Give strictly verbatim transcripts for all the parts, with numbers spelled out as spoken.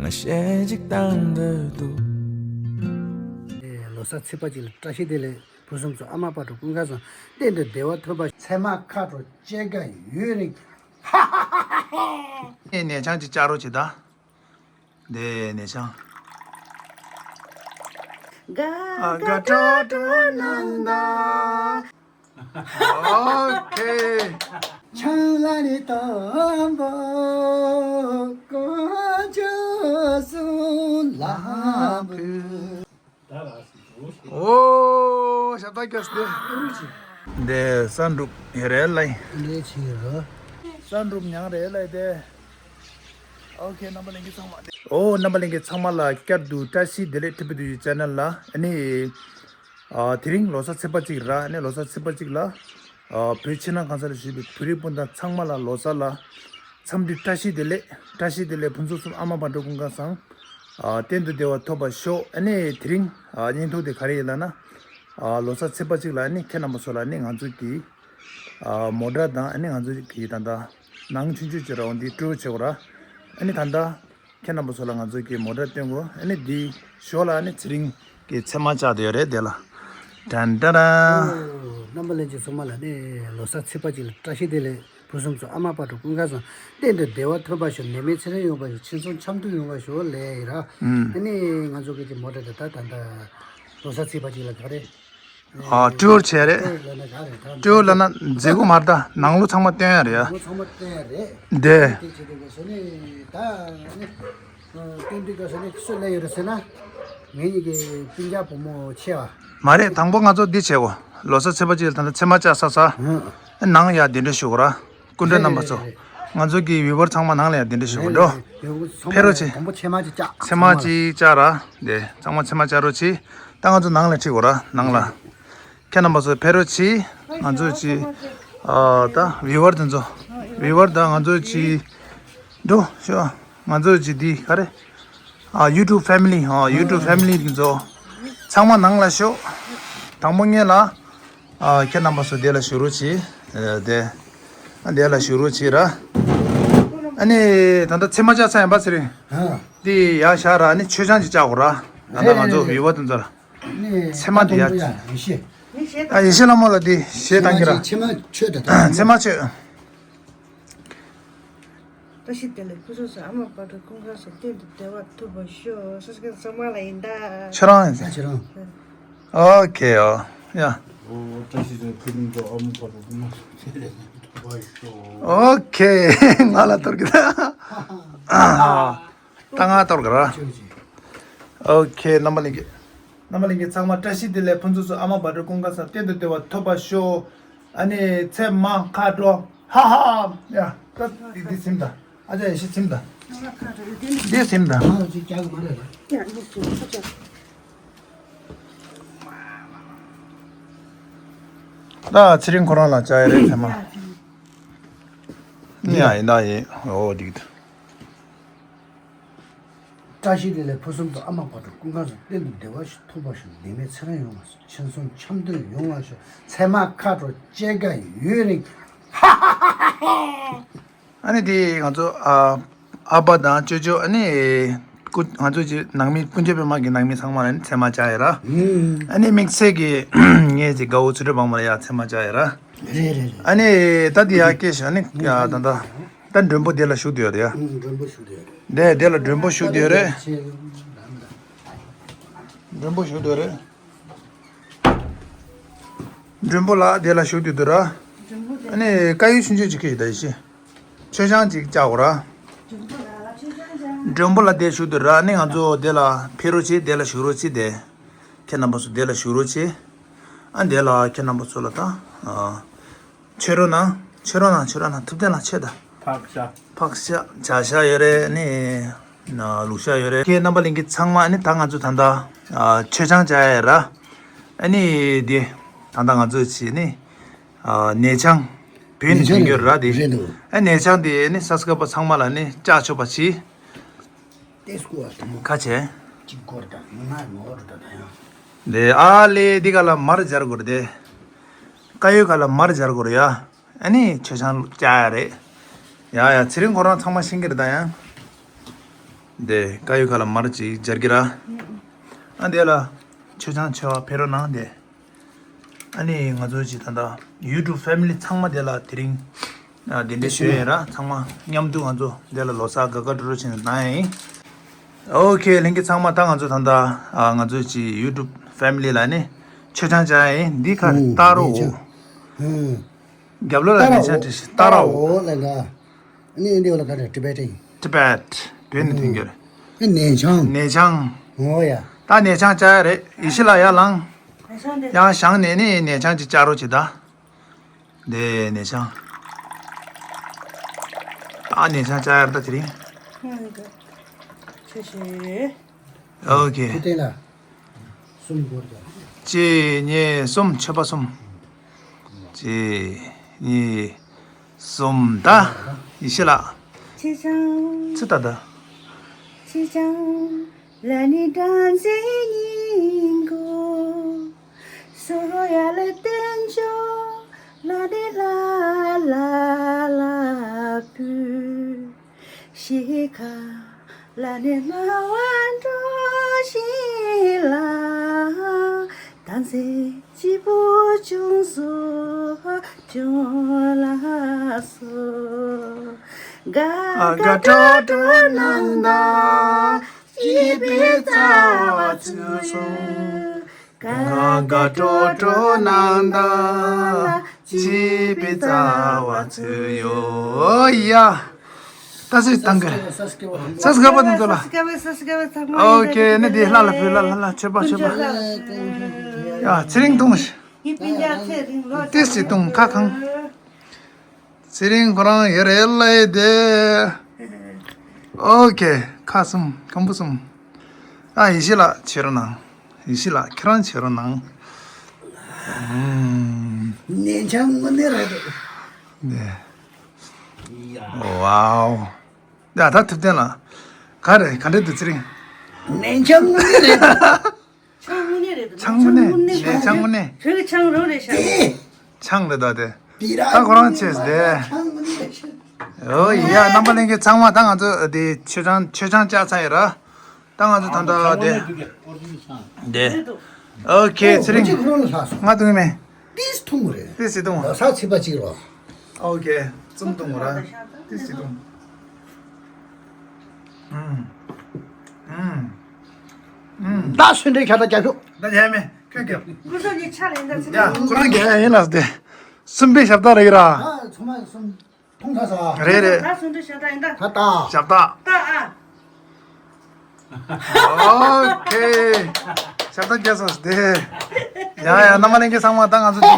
ང་ཞེ་གཅིག་བཏང་འདོད་འདུག་ལོ་གསར་ཚེས་པ་གཅིག་ལ་བཀྲ་ཤིས་བདེ་ལེགས། ཕུན་སུམ་ཚོགས། ཨ་མ་དཔལ་སྒྲོན་ཀུན་དགའ་བཟང་གཏན་དུ་བདེ་བ་ཐོབ་པ། ཚད་མ་མཁའ་འགྲོ་སྐྱེ་རྒ་ཡུན་རིང་། ཧ་ཧ་ཧ་ཧ། ཨེ་ནས་ཆང་ཅིག་བཅའ་རོགས་བྱེད་ད། དེ་ནས་ཆང་། དགའ་དགའ་སྤྲོ་སྤྲོ་གནང་དང་། ཨོ་ཁེ། ཆང་ལ་ནི་དང་པོ་དཀོན་མཆོག་གསུམ་ལ་འབུལ། ཨོ་ཞབས་བཏགས་སྐྱོར་ཏེ། འདི་བསམ་གྲུབ་ཡོད་རེད་ལ། འདི་ཕྱི་རོ། བསམ་གྲུབ་མྱང་རེད་ལ་དེ། ཨོ་ཁེ། རྣམ་པ་ལྷན་རྒྱས་ཚང་མ། ཨོ་རྣམ་པ་ལྷན་རྒྱས་ཚང་མ་ལ་བསྐྱར་དུ་བཀྲ་ཤིས་བདེ་ལེགས། ཊི་བི་ཌི་ཡུ་ཆེ་ནལ་ལ་ཨ་ནི། ཨ་དེ་རིང་ལོ་གསར་ཚེས་པ་གཅིག་ར། ཨ་ནི་ལོ་གསར་ཚེས་པ་གཅིག་ལ། ཨ་བོད་ཕྱི་ནང་གང་ས་ལ་བཞུགས་པའི་བོད་རིགས་སྤུན་ཟླ་ཚང་མ་ལ་ལོ་གསར་ལ་འཚམས་འདྲི་བཀྲ་ཤིས་བདེ་ལེགས། བཀྲ་ཤིས་བདེ་ལེགས། ཕུན་སུམ་ཚོགས། ཨ་མ་དཔལ་སྒྲོན་ཀུན་དགའ་བཟང་། ཨ་གཏན་དུ་བདེ་བ་ཐོབ་པར་ཤོག་ཨ་ནི་དེ་རིང་ཨ་བརྙན་ཐུང་དེ་ག་རེ་ཡིན་ལབ་ན། ཨ་ལོ་གསར་ཚེས་པ་གཅིག་ལ་ཨ་ནི་ཁྱེད་རྣམ་པ་ཚོ་ལ་ཨ་ནི་ང་ཚོ་གི་ཨ་མོ་ཊ་དང་ཨ་ནི་ང་ཚོ་གི་ད་ལྟ་ནང་ཆུང་ཆུང་ཅིག་ར་འོ་འདི་སྤྲོད་བྱེད་དགོས་ར། ཨ་ནི་ད་ལྟ་ཁྱེད་རྣམ་པ་ཚོ་ལ་ང་ཚོ་གི་མོ་ཊ་སྟོན་དགོས། ཨ་ནི་འདི་ཞོར་ལ་ཨ་ནི་ཚེ་རིང་གི་ཚེར་མ་བཅག་བསྡད་ཡོད་རེད་དེ་ལ། ཏན་ཏན་ཏན། ཨོ། རྣམ་པ་ལྷན་རྒྱས་ཚང་མ་ལ་ནི་ལོ་གསར་ཚེས་པ་གཅིག་ལ་བཀྲ་ཤིས་བདེ་ལེགས། ཕུན་སུམ་ཚོགས། ཨ་མ་དཔལ་སྒྲོན་ཀུན་དགའ་བཟང་། གཏན་དུ་བདེ་བ་ཐོབ་པར་ཤོག་ནད་མེད་ཚེ་རིང་ཡོང་བར་ཤོག་ཕྱི་ཚོང་འཆམ་མཐུན་ཡོང་བར་ཤོག་ལབ་ཡིན་ར། ཨུམ། ཨ་ནི་ང་ཚོ་གི་དེ་མོ་ཊ་དེ་ད་ད་ད་ལོ་གསར་ཚེས་པ་གཅིག་ལ་ག་རེ། ཨ་ཊུར་བྱས་རེད། ཊུར་ལབ་ན་ག་རེ་ད། ཊུར་ལབ་ན་མཛད་སྒོ་མ་རེད་ད། ནང་ལོགས་ཚང་མ་སྟོན་ཡ་རེད་ཡ། ནང་ལོགས་ཚང་མ་སྟོན་ཡ་རེད། འདི། དེ་བྱེད་དུས་སྐབས་སུ་ནི་ད་ནི། སྟོན་དུས་སྐབས་སུ་ནི་སུ་སླེབས་ཡོད་རེད་ཟེར་ན། ངེད་གཉིས་ཀྱི་སྤུན་ཀྱག་བུ་མོ་ཆེ་བ། མ་རེད། དང་པོ་ང་ཚོ་འདི་བྱེད་དགོས། ལོ་གསར་ཚེས་པ་གཅིག་ལ་ད་ལྟ་ཚེར་མ་བཅག་ཚར་ཚར། ཨང་། ནང་ཡར་གདན་འདྲེན་ཞུ་དགོས་ར། སྐུ་མགྲོན་རྣམ་པ་ཚོ། རེད་རེད་རེད། ང་ཚོ་གི་བིའུ་ཝར་ཚང་མ་ནང་ལ་ཡར་གདན་འདྲེན་ཞུ་དགོས་འགྲོ། རེད་རེད། ཕེབས་རོགས་བྱེད། དང་པོ་ཚེར་མ་གཅིག་བཅག་ཚེར་མ་གཅིག་བཅག་ར། འདི་ཚང་མ་ཚེར་མ་བཅག་རོགས་བྱེད། ད་ང་ཚོ་ནང་ལ་ཁྲིད་དགོས་ར། ནང་ལ། ཁྱེད་རྣམ་པ་ཚོ་ཕེབས་རོགས་གྱིས། ང་ཚོ་གྱིས། ཨ་ད་བི་ཝར་དེ་ཚོ། བི་ཝར་དང་ང་ཚོ་གྱིས། འགྲོ་ཤོག་ང་ཚོ་གྱིས་འདི་ག་རེ། ཨ་ཡུ་ཊུབ་ཕེ་མི་ལི། ཨ་ཡུ་ཊུབ་ཕེ་མི་ལི་དེ་ཚོ། ཚང་མ་ནང་ལ་ཤོག་དང་པོ་ངེད་ལ། ཨ་ཁྱེད་རྣམ་པ་ཚོ་དེ་ལ་བཞུགས་རོགས་གྱིས། ཨ་དེ། ཨ་དེ་ལ་བཞུགས་རོགས་གྱིས་ར། ཨ་ནི་ད་ལྟ་ཚེར་མ་བཅག་ཚར་ཡིན་པ་ཚེ་རིང་། ཨ། དེ་ཡར་བཞག་ར། ཨ་ནི་མཆོད་ཆང་ཅིག་བཅག་དགོས་ར། ད་ལྟ་ང་ཚོ་བི་ཝར་དེ་ཚོ་ལ། ཚེར་མ་དེ་ཡ། ཡེ་ཤེས། ཨ་ཡེ་ཤེས་ལྷ་མོ་ལ་དེ་གཞས་བཏང་གི་ར། ཚེར་མ་མཆོད་དང་། ཚེར་མ་མཆོད། བཀྲ་ཤིས་བདེ་ལེགས། ཕུན་སུམ་ཚོགས། ཨ་མ་དཔལ་སྒྲོན་ཀུན་དགའ་བཟང་། གཏན་དུ་བདེ་བ་ཐོབ་པར་ཤོག་སོ་སོ་ཚང་མ་ལ་ཡིན་ད། ཁྱེད་རང་ཡིན་ཟེར། ཁྱེད་རང་། ཨོ་ཁེ། ཨོ་ཡ། ཨོ་བཀྲ་ཤིས་བདེ་ལེགས། ཕུན་སུམ་ཚོགས། ཨ་མ་དཔལ་སྒྲོན་ཀུན་དགའ་བཟང་། གཏན་དུ་བདེ་བར་ཤོག་ཨོ་ཁེ། ང་ལ་གཏོར་གི་ད། ད་ང་གཏོར་གི་ར། ཨོ་ཁེ། རྣམ་པ་ལྷན་རྒྱས། རྣམ་པ་ལྷན་རྒྱས་ཚང་མ་བཀྲ་ཤིས་བདེ་ལེགས། ཕུན་སུམ་ཚོགས། ཨ་མ་དཔལ་སྒྲོན་ཀུན་དགའ་བཟང་། གཏན་དུ་བདེ་བ་ཐོབ་པར་ཤོག་ཨ་ནི་ཚེར་མ་མཁའ་འགྲོ། ཧ་ཧ། ཡ། ད་འདི་འདི་ཟིན་ད། ཨ་ཅག་ཡེ་ཤེས་ཟིན་ད། འདི་ཟིན་ད། ད་ཚེ་རིང་ཁོ་རང་ལ་བཅག་ཡ་རེད་ཚེར་མ། ཡ་ཡིན་ད་ཡིན། འོ་འགྲིག་ད། བཀྲ་ཤིས་བདེ་ལེགས། ཕུན་སུམ་ཚོགས། ཨ་མ་དཔལ་སྒྲོན་ཀུན་དགའ་བཟང་། གཏན་དུ་བདེ་བ་ཞིག་ཐོབ་པར་ཤོག་ནད་མེད་ཚེ་རིང་ཡོང་བར་ཤོག་ཕྱི་ཚོང་འཆམ་མཐུན་ཡོང་བར་ཤོག་ཚེར་མ་མཁའ་འགྲོ་སྐྱེ་རྒ་ཡུན་རིང་། ཨ་ནི་དེ་ང་ཚོ་ཨ་ཨ་ཕ་དང་ཅོ་ཅོ། ཨ་ནི་སྐུ་ང་ཚོ་གི་ནང་མི་སྤུན་མཆེད་པའི་དམག་གི་ནང་མི་ཚང་མ་ལ་ནི་ཚེར་མ་བཅག་ཡོད་ར། ཨ་ནི་དམིགས་བསལ་གྱི་ངས་ཀྱི་དགའ་བོ་ཚུལ་ཁྲིམས་དབང་མོ་ལ་ཡ་ཚེར་མ་བཅག་ཡོད་ར། རེད་རེད་རེད། ཨ་ནི་ད་འདི་ཡར་སྐྱེལ་ཞོག་ཨ་ནི་ཡ་ད་ད་ད་མགྲོན་པོ་དེ་ལ་བཞུགས་བསྡད་ཡོད་རེད་ཡ། ཨང་། མགྲོན་པོ་བཞུགས་བསྡད་ཡོད་རེད། དེ་དེ་ལ་མགྲོན་པོ་བཞུགས་བསྡད་ཡོད་རེད། མགྲོན་པོ་བཞུགས་བསྡད་ཡོད་རེད། མགྲོན་པོ་ལགས་དེ་ལ་བཞུགས་བསྡད་འདུག་ར། ཨ་ནི་དཀར་ཡོལ་ཆུང་ཆུང་ཅིག་ཁྱེར་ཡོང་ད་ཡེ་ཤེས། མཆོད་ཆང་ཅིག་བཅག་དགོས་ར། མགྲོན་པོ་ལགས་དེ་བཞུགས་འདུག་ར། ཨ་ནི་ང་ཚོ་དེ་ལ་ཕེབས་རོགས་བྱེད། དེ་ལ་བཞུགས་རོགས་བྱེད་དེ། ཁྱེད་རྣམ་པ་ཚོ་དེ་ལ་བཞུགས་རོགས་བྱེད། ཨ་དེ་ལ་ཁྱེད་རྣམ་པ་ཚོ་ལ་ད། ཨ། མཆོད་རོགས་གནང་། མཆོད་རོགས་གནང་། མཆོད་རོགས་གནང་། ཐུབ་བསྟན་ལགས་མཆོད་ད། ཕག་ཤ། ཕག་ཤ་བྱ་ཤ་ཡོད་རེད། ཨ་ནི་ལུག་ཤ་ཡོད་རེད། ཁྱེད་རྣམ་པ་ལྷན་རྒྱས་ཚང་མ། ཨ་ནི་ད་ང་ཚོ་ད་ལྟ་ཨ་མཆོད་ཆང་བཅག་ཡ་ཡོད་ར། ཨ་ནི་དེ་ད་ལྟ་ང་ཚོ་བྱས་ནི་ཨ་ནས་ཆང་བོད་ནས་ནས་ཆང་བྱུང་ཡོད་ར་དེ། རེད་འདུག་ཨ་ནས་ཆང་དེ་ཨ་ནི་གཟའ་སྐར་པ་ཚང་མ་ལ་ནི་བཅག་ཆོག་པ་བྱས། ཏེ་སྐུ་བ་དུ་མོ། ཁ་ཆེ། གཅིག་སྐོར་དང་ང་ངོ་རུ་དང་ཡང་། དེ་ཨ་ལེ་འདི་ག་ལ་མར་སྦྱར་དགོས་རེད་དེ། དཀར་ཡོལ་ག་ལ་མར་སྦྱར་དགོས་རེད་ཡ། ཨ་ནི་མཆོད་ཆང་བཅག་ཡ་རེད། ཡ་ཡ་ཚེ་རིང་ཁོ་རང་ཚང་མ་ཤེས་ཀྱི་རེད་ད་ཡང་། འདི་དཀར་ཡོལ་ཁ་ལ་མར་ཅིག་སྦྱར་གྱི་ར། ཨ་འདི་ལ་མཆོད་ཆང་མཆོད་པ་ཕེབས་རོགས་གནང་འདི། ཨ་ནི་ང་ཚོ་ཅིག་ད་ལྟ་YouTube family ཚང་མ་འདི་ལ་དེ་རིང་ཨ་གདན་འདྲེན་ཞུ་ཡས་ར། ཚང་མ་མཉམ་དུ་ང་ཚོ་འདི་ལ་ལོ་གསར་དགའ་དགའ་སྤྲོ་སྤྲོ་བྱས་ནས་གནང་ཡ་ཡིན། ཨོ་ཁེ། ལྷན་རྒྱས་ཚང་མ་ད་ང་ཚོ་ད་ལྟ་ཨ་ང་ཚོ་ཅིག་YouTube family ལ་ནི་མཆོད་ཆང་བཅའ་ཡ་ཡིན། འདི་ཁ་ཨུམ་ཏཱ་རོ་ནས་ཆང་འོ། ཨུམ། རྒྱབ་ལོགས་ལ་ཏཱ་ནས་ཆང་རོ། བྲིས་ཤིག་ཏཱ་རོ། ཏཱ་རོ་ལ་ལ། ཨ་ནི་འདི་ལ་ག་རེ་Tibetan། Tibet། བོད་ནས་ཐོན་རྒྱུ་རེད། ཨ་ནས་ཆང་། ནས་ཆང་། ཨོ་ཡ། ད་ནས་ཆང་བཅའ་ཡ་རེད། ཡེ་ཤེས་ལགས་ཡར་ལངས། ཡང་བཞེངས་ནས་ནི་ནས་ཆང་ཅིག་བཅའ་རོགས་བྱེད་ད། འདི་ནས་ཆང་། ད་ནས་ཆང་བཅའ་ཡ་རེད་ད་དེ་རིང་། ཆེ་ཆེ། ཨོ་ཁེ། ཁུ་ཏན་ལ། གསུམ་སྐོར་ཀྱང་། གཅིག་གཉིས་གསུམ། མཆོད་པ་གསུམ། གཅིག་གཉིས་གསུམ། ད་ཡེ་ཤེས་ལགས། ཆེ་ཆང་། ཚུར་ལྟ་ད། ཆེ་ཆང་། ལ་ནི་སྦྲང་རྩི་སྙིང་པོ། སོ་རོ་ཡ་ལ་བསྟན་འགྱུར་ལ་ནི་ལ་ལ་ལ་ཕུལ། ཤེལ་ཁ་ལ་ནི་སྨྲ་བ་འགྲོ་བཞིན་ལ། དམ་ཚིག་སྐྱིད་པོ་བྱུང་སོང་བྱུང་ལགས་སོ། དགའ་དགའ་སྤྲོ་སྤྲོ་གནང་དང་། སྐྱིད་པའི་རྩ་བ་ཚུགས་སོང་། དགའ་དགའ་སྤྲོ་སྤྲོ་གནང་དང་། སྐྱིད་པའི་རྩ་བ་ཚུགས་ཡོད་ཡ། ད་སུས་བཏང་གི་རེད། ས་སྐྱ་པ་དང་ཚོ་ལ། ཨོ་ཁེ། ནི་དེ་ལྷ་ལ་ཕུལ། ལྷ་ལྷ་ལྷ། མཆོད་པ་མཆོད་པ། ཡ་ཚེ་རིང་འཐུང་། ཏིས་ཅིག་འཐུང་། ཁ་གང་། ཚེ་རིང་ཁོ་རང་ཡོད་རེད་ལ་ཡེ་དེ། ཨོ་ཁེ། ཁ་གསུམ། ཁམ་བུ་གསུམ། ཨ་ཡེ་ཤེས་ལགས་མཆོད་རོགས་གནང་། ཡེ་ཤེས་ལགས་ཁྱེད་རང་མཆོད་རོགས་གནང་། ཨུམ། ནས་ཆང་དངོས་གནས་རེད་འདུག་ནས། ཝའོ། ཡ་ད་ཐུབ་བསྟན་ལགས། ག་རེ་ག་འདྲ་འདུག་ཚེ་རིང་། ནས་ཆང་དངོས་གནས་རེད་འདུག་ཆང་དངོས་གནས་རེད་འདུག་ཆང་དངོས་གནས། ནས་ཆང་དངོས་གནས། བོད་ཀྱི་ཆང་རོ་རེད་ཤག་ཆང་རེད་ད་དེ། ད་ཁོ་རང་བྱས་ཏེ། ཨོ་ཡ། རྣམ་པ་ལྷན་རྒྱས་ཚང་མ་ད་ང་ཚོ་དེ་མཆོད་ཆང་མཆོད་ཆང་བཅག་ཚར་ཡོད་ར། ད་ང་ཚོ་ད་ལྟ་དེ། དེ། ཨོ་ཁེ། ཚེ་རིང་། ཁྱེད་ཁོ་རང་ལ་ལྷག་སོང་། ང་འཐུང་མེད། ཏིས་འཐུང་རེད། ཏིས་སི་འཐུང་། ལ་ས་ཚིག་པ་གཅིག་རོ། ཨོ་ཁེ། གསུམ་འཐུང་ར། ཏིས་སི་འཐུང་། ཨུམ། ཨུམ། ཨུམ། ད་སུན་འདྲེ་ཁ་ད་རྒྱབ་ཤོག་ད་རྒྱབ་མེད། ཁྱོད་རྒྱབ། ཀུ་ཤོ་ནི་ཆ་ལེན་ད་ཟེར། ཡ་ཁོ་རང་རྒྱབ་ཡ་ཡིན་ལ་ཟེར་ཏེ། གསུམ་པའི་ཞབས་བཏགས་རེད་ར། ད་ཚང་མ་གསུམ་མཐོང་ཐ་ས། རེད་རེད། ད་གསུམ་པའི་ཞབས་བཏགས་ཡིན་ད། ད་ད། ཞབས་བཏགས། ད་ཨ། ཨོ་ཁེ། ཞབས་བཏགས་རྒྱབ་སོང་སྟེ། ཡ་ཡ། རྣམ་པ་ལྷན་རྒྱས་ཚང་མ་ད་ང་ཚོ་དེ་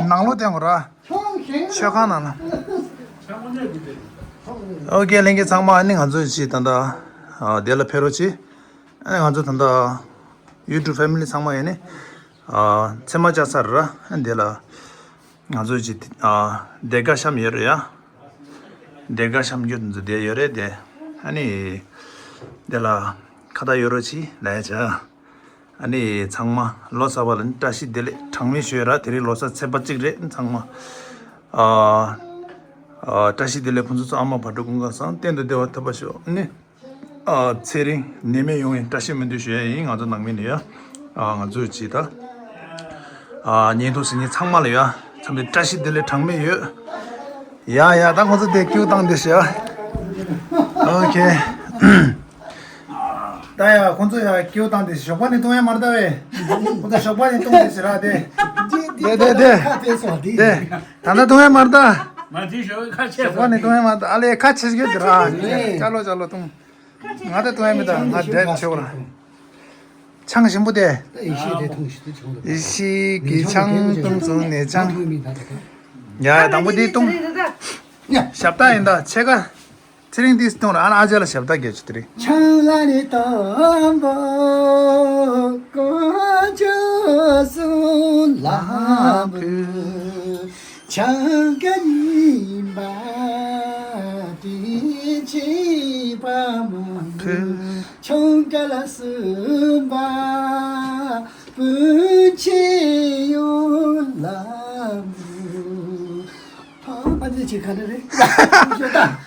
ནང་ལོགས་བསྟན་དགོས་ར། མཆོད་ཁང་ནང་ན། ཨོ་ཁེ། ལྷན་རྒྱས་ཚང་མ་ཨ་ནི་ང་ཚོ་ཅིག་ད་ལྟ་ཨ་དེ་ལ་ཕེབས་རོགས་གྱིས། ཨ་ནི་ང་ཚོ་ད་ལྟ་YouTube family ཚང་མ་ཡིན་ནི་ཨ་མཚན་མ་བཅར་ཚར་ར། ཨ་ནི་དེ་ལ་ང་ཚོ་ཅིག་ཨ་སྡེར་ཁ་བཤམས་ཡོད་རེད་ཡ། སྡེར་ཁ་བཤམས་རྒྱུ་འདི་བསྡད་ཡོད་རེད་དེ། ཨ་ནི་དེ་ལ་ཁ་བཏགས་ཡོད་རོགས་གྱིས་ལབ་ཡ་བྱ། ཨ་ནི་ཚང་མ་ལོ་གསར་པ་ལ་ནི་བཀྲ་ཤིས་བདེ་ལེགས་གྲངས་མེད་ཞུ་ཡ་ར། དེ་རིང་ལོ་གསར་ཚེས་པ་གཅིག་རེད། ཚང་མ་ཨ་ཨ་བཀྲ་ཤིས་བདེ་ལེགས། ཕུན་སུམ་ཚོགས། ཨ་མ་བག་གྲོ་ཀུན་དགའ་བཟང་། གཏན་དུ་བདེ་བ་ཐོབ་པར་ཤོག་ཨ་ནི་ཨ་ཚེ་རིང་ནད་མེད་ཡོང་བའི་བཀྲ་ཤིས་སྨོན་འདུན་ཞུ་ཡ་ཡིན། ང་ཚོ་ནང་མི་ནས་ཡ། ཨ་ང་ཚོས་ཅིག་ད་ཨ་ཉིན་ཐོ་ཟིན་ཉིན་ཚང་མ་ལ་ཡ་ཚང་མས་བཀྲ་ཤིས་བདེ་ལེགས་གྲངས་མེད་ཡོད། ཡ་ཡ། ད་ཁོང་ཚོ་དེ་ཀིའུ་བཏང་དེ་ཤི་ཡ། ཨོ་ཁེ། ད་ཡ་ཁོང་ཚོ་ཡ་ཀིའུ་བཏང་དེ་ཞོགས་པ་ནས་བཏུང་ཡ་མ་རེད་ད་བས། ཁོང་ཚོ་ཞོགས་པ་ནས་བཏུང་དེ་ཤི་ར་དེ། དེ་དེ་དེ། ཁ་དེ་སོ་དེ། དེ་ད་ལྟ་བཏུང་ཡ་མ་རེད་ད། མ་དེ་ཞོགས་ཁ་ཆེ་ཞོགས་པ་ནས་བཏུང་ཡ་མ་རེད་ད། ཨ་ལེ་ཁ་ཆེ་ཞིག་ཡོད་དེ་ར། ཁ་ཆེ་ཞིག་ཡོད་དེ། ཅ་ལོ་ཅ་ལོ་བཏུང་། ང་ད་བཏུང་ཡ་མེད་ད། ང་འདྲེ་ཆེ་བ་ར། ཆང་ཞིམ་པོ་དེ། ད་ཡེ་ཤེས་དེ་འཐུང་ཞིག་དེ་ཆང་དེ། ཡེ་ཤེས་ཀྱི་ཆང་བཏུང་སོང་ནས་ཆང་། ཡ་ཡ། དང་པོ་དེ་བཏུང་། ཞབས་བཏགས་ཡིན་ད། ཕྱེད་ཀ་ཚེ་རིང་དེ་བཏུང་ར། ཨ་ན་ཨ་ཅག་ལ་ཞབས་བཏགས་རྒྱག་ཆུ་དེ་རེད། ཆང་ལ་ནི་དང་པོ་དཀོན་མཆོག་གསུམ་ལ་འབུལ། ཆང་ག་གཉིས་པ་དྲིན་ཆེན་དཔལ་མོ་འབུལ། ཆང་ག་ལ་གསུམ་པ་སྤུན་མཆེད་ཡོངས་ལ་འབུལ། ཨ་ནི་ཅི་ག་འདྲ་རེད།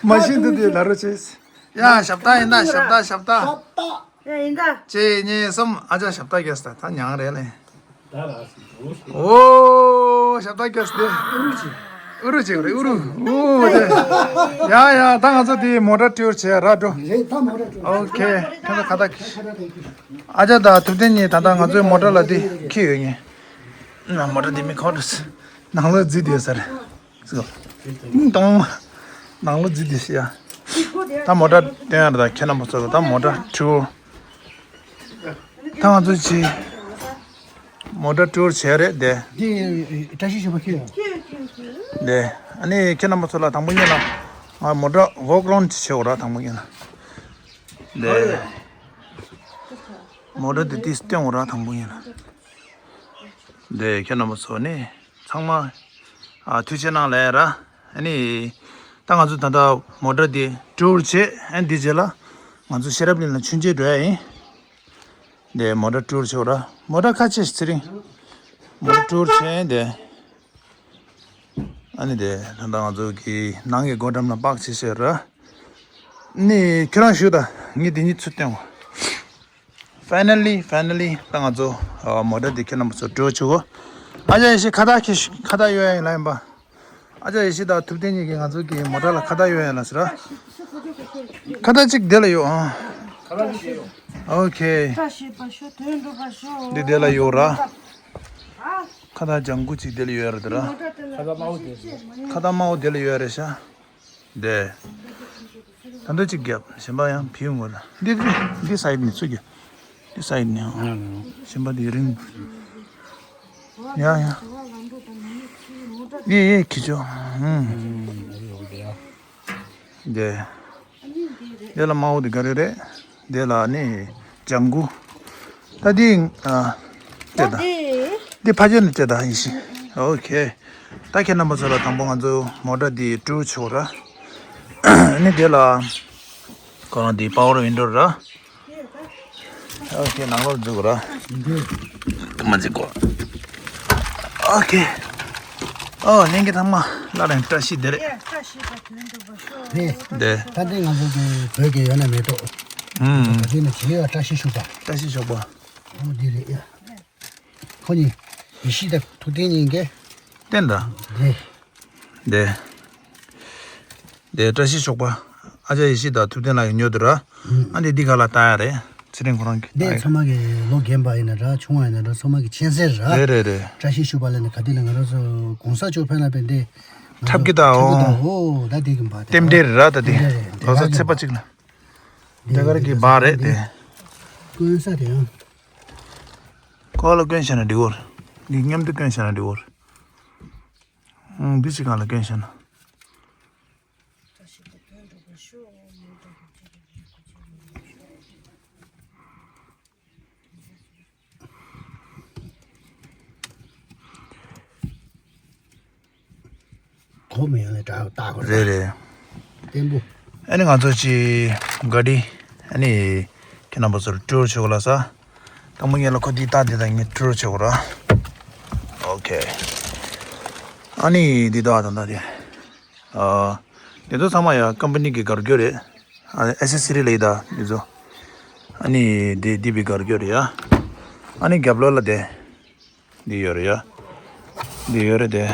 མ་ཤེས་འདུག་དེ་ལ་རོ་ཆེས། ཡ་ཞབས་བཏགས་ཡིན་ད། ཞབས་བཏགས། ཞབས་བཏགས། ཞབས་བཏགས། ཡ་ཡིན་ད། གཅིག་གཉིས་གསུམ། ཨ་ཅག་ཞབས་བཏགས་རྒྱག་སྟེ་ད་མྱངས་རེད་ལེ། ད་ར་སི་འགྲོ་ཞེས། ཨོ་ཞབས་བཏགས་རྒྱག་སྟེ། ཨུ་རུ་ཅིག་ཨུ་རུ་ཅིག་རེད། ཨུ་རུ། ཨོ་དེ། ཡ་ཡ་ད་ང་ཚོ་དེ་མོ་ཊ་ཊུར་བྱས་ར་འགྲོ། རེད་ད་མོ་ཊ་ཊུར། ཨོ་ཁེ། ཁ་ད་ཁ་ད། ཨ་ཅག་དང་ཐུབ་བསྟན་གཉིས་ད་ལྟ་ང་ཚོའི་མོ་ཊ་ལ་དེ་འཁྱེར་ཡོད་ངེས། ན་མོ་ཊ་དེ་མི་ཁོ་ནང་ལ་འཛུལ་བསྡད་ས་རེད། སོ། ཏང་། ནང་ལོ་རྫི་འདི་ཤི་ཡ། ད་མོ་ཊ་བསྟན་ཡ་རེད། ད་ཁྱེད་རྣམ་པ་ཚོ་ལ་ད་མོ་ཊ་ཊུར། ད་ང་ཚོ་ཅི། མོ་ཊ་ཊུར་བྱས་རེད་དེ། འདི་བཀྲ་ཤིས་ཞོགས་པ་ཁྱེད། དེ། ཨ་ནི་ཁྱེད་རྣམ་པ་ཚོ་ལ་དང་པོ་ཉིད་ལ། ང་མོ་ཊ་ཝོག་རའུན་ཌི་བྱེད་འོ་ར་དང་པོ་ཉིད་ལ། དེ། མོ་ཊ་འདི་ཏིས་བསྟན་འོ་ར་དང་པོ་ཉིད་ལ། དེ་ཁྱེད་རྣམ་པ་ཚོ་ནི། ཚང་མ། ཨ་ཐུགས་རྗེ་གནང་ལབ་ཡ་ར། ཨ་ནི། ད་ང་ཚོ་ད་ལྟ་མོ་ཊ་འདི་ཊུར་བྱས། ཨ་འདི་རྗེས་ལ་ང་ཚོ་ཤེས་རབ་གླིང་ལ་མཆོད་མཇལ་འགྲོ་ཡ་ཡིན། དེ་མོ་ཊ་ཊུར་བྱས་འོ་ར། མོ་ཊ་ཁ་ཆེ་ཚེ་རིང་། མོ་ཊ་ཊུར་བྱས་དེ། ཨ་ནི་དེ་ད་ལྟ་ང་ཚོ་གི་ནང་གི་སྒོ་འགྲམ་ལ་པག་བྱེད་ཤེས་ར། ནི་ཁྱོད་རང་བཞུགས་ད། ངས་འདི་གཉིས་ཚུར་བསྟན་འོ། Finally, finally, ད་ང་ཚོ་ཨ་མོ་ཊ་འདི་ཁྱེད་རྣམ་པ་ཚོ་འགྲོ་ཆོག་གོ། ཨ་ཅག་ཡེ་ཤེས་ཁ་བཏགས་ཁྱེར། ཁ་བཏགས་གཡོག་ཡ་ཡིན་ལབ་ཡིན་པ། ཨ་ཅག་ཡེ་ཤེས་དང་ཐུབ་བསྟན་གཉིས་ཀྱིས་ང་ཚོ་གི་མོ་ཊ་ལ་ཁ་བཏགས་གཡོག་ཡ་ཡིན་ལབ་ཟེར་ར། ཁ་བཏགས་གཅིག་དེ་ལ་གཡོག་ཨ། ཨོ་ཁེ། བཀྲ་ཤིས་པ་ཤོག་དོན་འགྲུབ་པ་ཤོག་འདི་དེ་ལ་གཡོག་ར། ཁ་བཏགས་ལྗང་གུ་གཅིག་དེ་ལ་གཡོག་ཡ་རེད་དེ་ར། ཁ་བཏགས་དམར་པོ་དེ་ལ་གཡོག་ཡ་རེད་ཤག་དེ། ད་འདོད་ཅིག་རྒྱབ། གཞན་པ་ཡང་བུད་ཡོང་གི་རེད། འདི་འདི་འདི་སའིཌ་ནས་ཚུར་རྒྱབ། འདི་སའིཌ་ནས་ཨང་། གཞན་པ་འདི་རིང་། ཡ་ཡ། ཡེ་ཡེ་ཁྱི་ཆོ། ཨང་། དེ། དེ་ལ་དམར་པོ་འདི་ག་རེ་རེད། དེ་ལ་ནི་ལྗང་གུ། ད་འདི་ཨ། ད་དེ་ད། འདི་འདི་ཕ་ཇོ་ནི་དེ་ད་ཡིན་ཤི། ཨོ་ཁེ། ད་ཁྱེད་རྣམ་པ་ཚོ་ལ་དང་པོ་ང་ཚོ་མོ་ཊ་འདི་ཊུར་བྱེད་འོ་ར། ནི་དེ་ལ་ཁོ་རང་འདི་པ་ཝར་ཝིན་ཌོ་ར། ཨོ་ཁེ། ནང་ལོགས་འཛུལ་འོ་ར། མ་འཛུལ་གོ། ཨོ་ཁེ། ཨོ་ལྷན་རྒྱས་ཚང་མ་སླར་ཡང་བཀྲ་ཤིས་བདེ་ལེགས། བཀྲ་ཤིས་པ་དོན་འགྲུབ་པ་ཤོག་དེ། ད་ལྟའི་ང་ཚོ་གི་བོད་ཀྱི་ཡོད་ན་མེད་དོ། ཨུམ། ད་དེ་ནི་བྱེད་ཡོད། བཀྲ་ཤིས་ཤོག་པ། བཀྲ་ཤིས་ཤོག་པ། ཨོ་འདི་རེད་ཡ། ཁོ་གཉིས། ཡེ་ཤེས་དང་ཐུབ་བསྟན་གཉིས་ཀས། བསྟན་ད། འདི། འདི། འདི་བཀྲ་ཤིས་ཤོག་པ། ཨ་ཅག་ཡེ་ཤེས་དང་ཐུབ་བསྟན་ལགས་ཀྱིས་ཉོས་འདུག་ར། ཨ་འདི་འདི་ག་ལ་ལྟ་ཡ་རེད། ཚེ་རིང་ཁོ་རང་གིས་འདི་ལྟ་ཡ། ཚང་མ་གི་ལོ་རྒན་པ་ཡིན་ན་འདྲ། ཆུང་བ་ཡིན་ན་འདྲ། ཚང་མ་གི་མཁྱེན་གསལ་ར། རེད་རེད་རེད། བཀྲ་ཤིས་ཤོག་པ་ལ་ནི་ག་དུས་ལ་ང་རང་ཚོ་གོང་ས་མཆོག་ཕེབས་ན་ཕེབས་འདི། འཁྲབ་ཀྱི་ད་འོ། འཁྲབ་ཀྱི་ད་འོ། ད་འདི་གི་འབའ་རྟེན་འབྲེལ་རེད་ར་ད་འདི། འདི་རེད། ལོ་གསར་ཚེས་པ་གཅིག་ལ། འདི་ག་རེ་གི་འབའ་རེད་དེ། དཀོན་ས་དེ་ཡང་། ཁོ་ལ་སྐྱོན་བཤད་ན་འགྲིག་གོ། འདི་མཉམ་དུ་སྐྱོན་བཤད་ན་འགྲིག་གོ། ཨང་། འདི་ཅི་གང་ལ་སྐྱོན་བཤད་ན། གོ་མི་ཡོང་ལས་དྲག་བཏགས་གོ་རེད། རེད་རེད། བརྟན་པོ། ཨ་ནི་ང་ཚོ་ཅི་ག་དི། ཨ་ནི་ཁྱེད་རྣམ་པ་ཚོར་ཊུར་བྱེད་གོ་ལ་ས། དང་པོ་ངས་ལ་ཁོ་འདི་ལྟ་འདི་དང་ངས་ཊུར་བྱེད་གོ་ར། ཨོ་ཁེ། ཨ་ནི་འདི་ལྟ་དང་ད་དེ། ཨ། འདི་ཚོ་ཚང་མ་ཡ་ཀམ་པ་ནི་གི་གར་གྱོ་རེད། ཨ་ཨེ་སེ་སི་རི་ལ་ཡི་ད་འདི་ཚོ། ཨ་ནི་འདི་འདི་བི་གར་གྱོ་རེད་ཡ། ཨ་ནི་རྒྱབ་ལོགས་ལ་དེ། འདི་ཡོད་རེད་ཡ། འདི་ཡོད་རེད་དེ།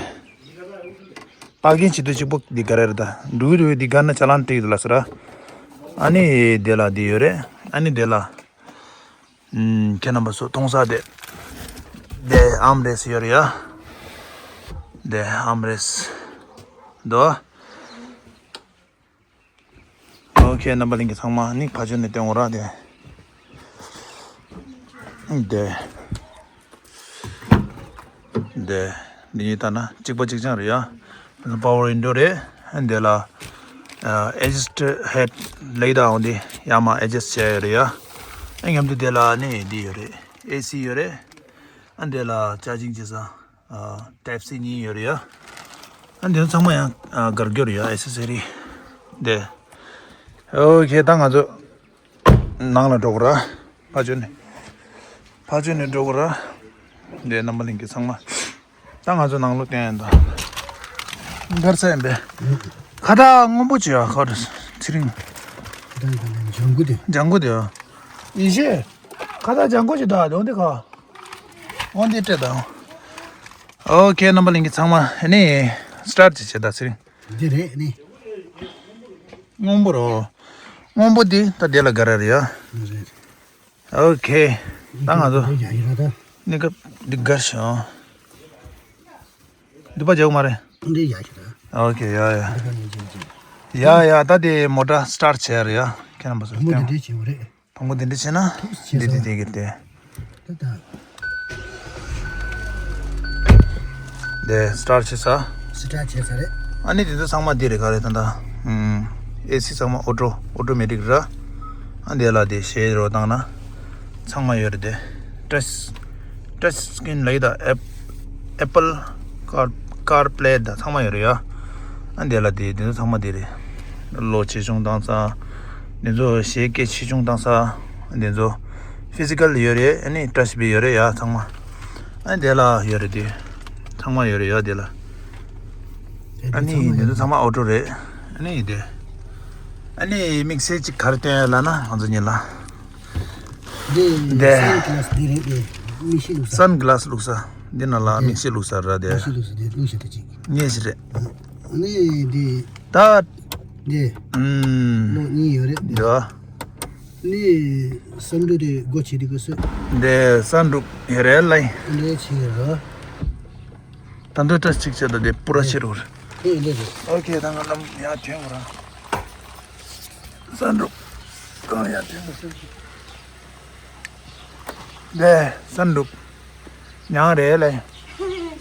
པར་ཀིང་བྱེད་དུས་གཅིག་པོ་འདི་ག་རེ་རེད་ད། འགྲུལ་འགྲུལ་འདི་ག་ན་ཅ་ལན་སྤྲད་ཡོད་ལ་ཟེར་ར། ཨ་ནི་དེ་ལ་འདི་ཡོད་རེད། ཨ་ནི་དེ་ལ། ཨམ། ཁྱེད་རྣམ་པ་ཚོ་མཐོང་ས་དེ། དེ་ཨམ་རེ་སི་ཡོད་རེད་ཡ། དེ་ཨམ་རེ་སི། དོ། ཨོ་ཁེ། རྣམ་པ་ལྷན་རྒྱས་ཚང་མ་ནི་ཕ་ཆོས་ནས་བསྟན་འོ་ར་དེ། དེ། དེ། འདི་གཉིས་ལྟ་ན་གཅིག་པ་གཅིག་རྐྱང་རེད་ཡ། པ་ཝར་ཝིན་ཌོ་རེད། དེ་ལ་ཨེ་ཇི་སི་ཊི་ཧེཌ་ལེགས་དང་འོང་དེ་ཡ་མ་ཨེ་ཇི་སི་ཊི་བྱས་ཡོད་རེད་ཡ། ཨ་མཉམ་དུ་དེ་ལ་ནི་འདི་ཡོད་རེད། ཨེ་སི་ཡོད་རེད། ཨ་དེ་ལ་ཅར་ཇིང་བྱེད་ས། ཨ། ཊའིབ་སི་གཉིས་ཡོད་རེད་ཡ། ཨ་འདི་ཚང་མ་ཡང་ཨ་གར་གྱོ་རེད་ཡ། ཨེ་སེ་སི་རི་དེ། ཨོ་ཁེ། ད་ང་ཚོ་ནང་ལ་འགྲོ་དགོས་ར། ཕ་ཆོས་ནས། ཕ་ཆོས་ནས་འགྲོ་དགོས་ར། དེ་རྣམ་པ་ལྷན་རྒྱས་ཚང་མ། ད་ང་ཚོ་ནང་ལོགས་བསྟན་ཡ་ད། གར་ས་ཡིན་པས། ཁ་བཏགས་སྔོན་པོ་བྱས་ཡ་ཁ་བཏགས་ཚེ་རིང་། ད་ད་ལན་ལྗང་གུ་དེ། ལྗང་གུ་དེ་ཨ། ཡིན་ཤེས། ཁ་ད་ལྗང་གུ་ཅིག་ད་དེ་འོན་ཏེ་ཁ། འོན་ཏེ་སྤྲད་དང་། ཨོ་ཁེ། རྣམ་པ་ལྷན་རྒྱས་ཚང་མ་ཨ་ནི་སི་ཊར་ཊི་ཅིག་བྱེད་ད་ཚེ་རིང་། འདི་རེད་ནི། སྔོན་པོ་རོ། སྔོན་པོ་འདི་ད་དེ་ལ་དགའ་ར་རེད་ཡ། རེད། ཨོ་ཁེ། ད་ང་ཚོ་འདི་ཡག་ཡིན་ར་ད། གནས་སྐབས་འདི་དགའ་ཤོག་འདི་པ་རྒྱག་མ་རེད། འདི་ཡག་ཤོག་ད། ཨོ་ཁེ། ཡ་ཡ། འདི་པ་ཡག་ཤོག་ད། ཡ་ཡ། ད་དེ་མོ་ཊ་སི་ཊར་ཊི་བྱས་རེད་ཡ། ཁྱེད་རྣམ་པ་ཚོ་བུ་མོ་འདི་འདྲས་བྱེད་དགོས་རེད། བུ་མོ་འདི་འདྲས་བྱས་ན། ཐུགས་རྗེ་ཆེ་འདི་འདི་ས། དེ་གི་དེ། ད་ད། དེ་སི་ཊར་ཊི་བྱེད་ས། སི་ཊར་ཊི་བྱེད་ས་རེད། ཨ་ནི་དེ་ཚོ་ཚང་མ་འདི་རེད། ག་རེ་ད་ད། ཨུམ། ཨེ་སི་ཚང་མ་ཨོ་ཊོ་ཨོ་ཊོ་མེ་ཊིག་ར། ཨ་འདི་ལ་དེ་ཞེ་རོ་བཏང་ན། ཚང་མ་ཡོད་རེད་དེ། ཊ་ཆི་ཊ་ཆི་སི་ཀི་རིན་ལ་ཡི་ད་ཨེབ་ཨེ་པལ་ཀར་ཀར་པི་ལེ་ད་ཚང་མ་ཡོད་རེད་ཡ། ཨ་འདི་ལ་དེ་དེ་ཚོ་ཚང་མ་དེ་རེད། གློག་ཆེ་ཆུང་བཏང་ས། འདི་ཚོ་གཞས་སྐད་ཆེ་ཆུང་བཏང་ས། འདི་ཚོ་ཕི་ཟི་ཀལ་ཡོད་རེད། ཨ་ནི་ཊ་ཆི་པེཌ་ཡོད་རེད་ཡ་ཚང་མ། ཨ་འདི་ལ་ཡོད་རེད་དེ། ཚང་མ་ཡོད་རེད་ཡ་དེ་ལ། དེ་ཨ་ནི་ཚང་མ་འདི་ཚོ་ཡོད་ཚང་མ་ཨོ་ཊོ་རེད། ཨ་ནི་དེ། ཨ་ནི་དམིགས་བསལ་གཅིག་ག་རེ་སྟོན་ཡ་ལབ་ན་ང་ཚོ་གཉིས་ལ། འདི་དེ་སན་གི་ལ་སི་འདི་རེད་དེ། མིག་ཤེལ་བླུགས་ས། སན་གི་ལ་སི་བླུགས་ས། འདི་ནང་ལ་དེ་མིག་ཤེལ་བླུགས་ས་ར་དེ། མིག་ཤེལ་བླུགས་ས་དེ་བླུགས་ཤ་དེ་གཅིག་ངས་ཞིག་རེད། ཨ་ནི་འདི་ད། འདི་ཨུམ། གློག་གཉིས་ཡོད་རེད། འདི་བ། ནི་སན་རུབ་དེ་སྒོ་ཕྱེ་དུས་སྐབས་སུ། འདི་སན་རུབ་ཡོད་རེད་ལ། འདི་ཕྱེ་ཡོད་རེད། ད་འདི་ཊ་ཆི་གཅིག་བྱས་ད་དེ་པུ་ར་ཕྱེ་རུ་རེད། ཨེ་འདི་རེད། ཨོ་ཁེ། ད་ང་ལམ་ཡར་ཐོན་དགོས་ར། སན་རུབ་གང་ཡར་ཐོན་དགོས་སོ། དེ་སན་རུབ་མྱང་རེད་ལ།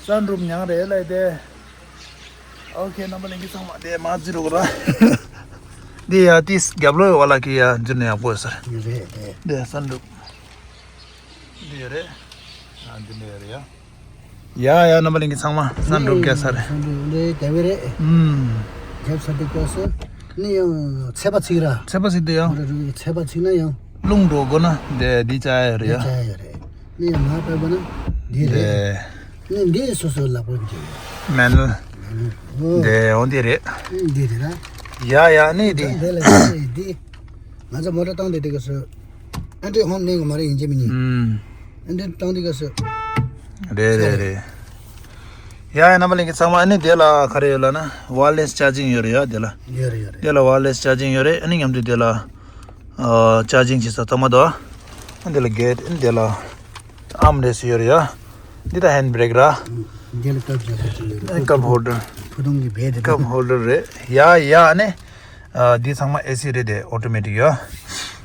སན་རུབ་མྱང་རེད་ལ་དེ། ཨོ་ཁེ། རྣམ་པ་ལྷན་རྒྱས་ཚང་མ་དེ་མ་བརྩི་རོགས་ར། འདི་ཡ་ཏིས་རྒྱབ་ལོགས་བ་ལ་ཁེ་ཡ་འཛུལ་ན་ཡག་པོ་ཡོད་ས་རེད། རེད་དེ། དེ་སན་རུབ་འདི་ཡོད་རེད། ཨ་འདི་འདྲ་ཡོད་རེད་ཡ། ཡ་ཡ། རྣམ་པ་ལྷན་རྒྱས་ཚང་མ་སན་རུབ་རྒྱག་ས་རེད། སན་རུབ་འདི་རྒྱབ་ཡོད་རེད། ཨུམ། རྒྱབ་ས་འདི་སྐབས་སུ་ནི་ཡང་ཚད་པ་ཚིག་ར། ཚད་པ་ཚིག་དེ་ཡང་། མོ་ཊ་རུ་ཚད་པ་ཚིག་ན་ཡང་། རླུང་འགྲོ་དགོས་ན་དེ་འདི་བཅག་ཡ་རེད་ཡ། འདི་བཅག་ཡ་རེད། ནི་ཡང་མ་པས་པ་ན་འདི་རེད། དེ། ནི་འདི་སོ་སོའི་ལག་པར་འགྱུར། མེ་ནུལ། ཨོ། དེ་འོ་འདི་རེད། ཨུམ། འདི་རེད་ར། ཡ་ཡ། ནི་འདི། འདི་ལ་འདི། ང་ཚོ་མོ་ཊ་བཏང་དེ་དེ་ག་སོ། ཨ་འདྲེ་ཧོན་ནས་ག་མ་རེད་ཡིན་གཅིག་མིན་གཉིས། ཨུམ། ཨ་འདྲེ་བཏང་དེ་ག་སོ། རེད་རེད་རེད། ཡ་ཡ། རྣམ་པ་ལྷན་རྒྱས་ཚང་མ་ཨ་ནི་དེ་ལ་ག་རེ་ཡོད་ལབ་ན་ཝ་ཡར་ལེ་སི་ཅར་ཇིང་ཡོད་རེད་ཡ་དེ་ལ། ཡོད་རེད་ཡོད་རེད། དེ་ལ་ཝ་ཡར་ལེ་སི་ཅར་ཇིང་ཡོད་རེད། ཨ་ནི་མཉམ་དུ་དེ་ལ་ཨ་ཅར་ཇིང་བྱེད་ས་ཐོག་མ་དོ། ཨ་དེ་ལ་གེ་ཊི། ཨ་དེ་ལ་ཨམ་རེ་སི་ཡོད་རེད་ཡ། འདི་ད་ཧེན་ཌི་བྷི་རེག་ར། འདི་ལ་ཀབ་བཞག་ས་ཅིག་ཡོད་རེད། ཨ་ཀབ་ཧོལ་ཌར། ཕུ་ཐུང་གི་བེད་དེ། ཀབ་ཧོལ་ཌར་རེད་ཡ་ཡ། ཨ་ནི། ཨ་འདི་ཚང་མ་ཨེ་སི་རེད་དེ། ཨོ་ཊོ་མེ་ཊིག་ཡོད།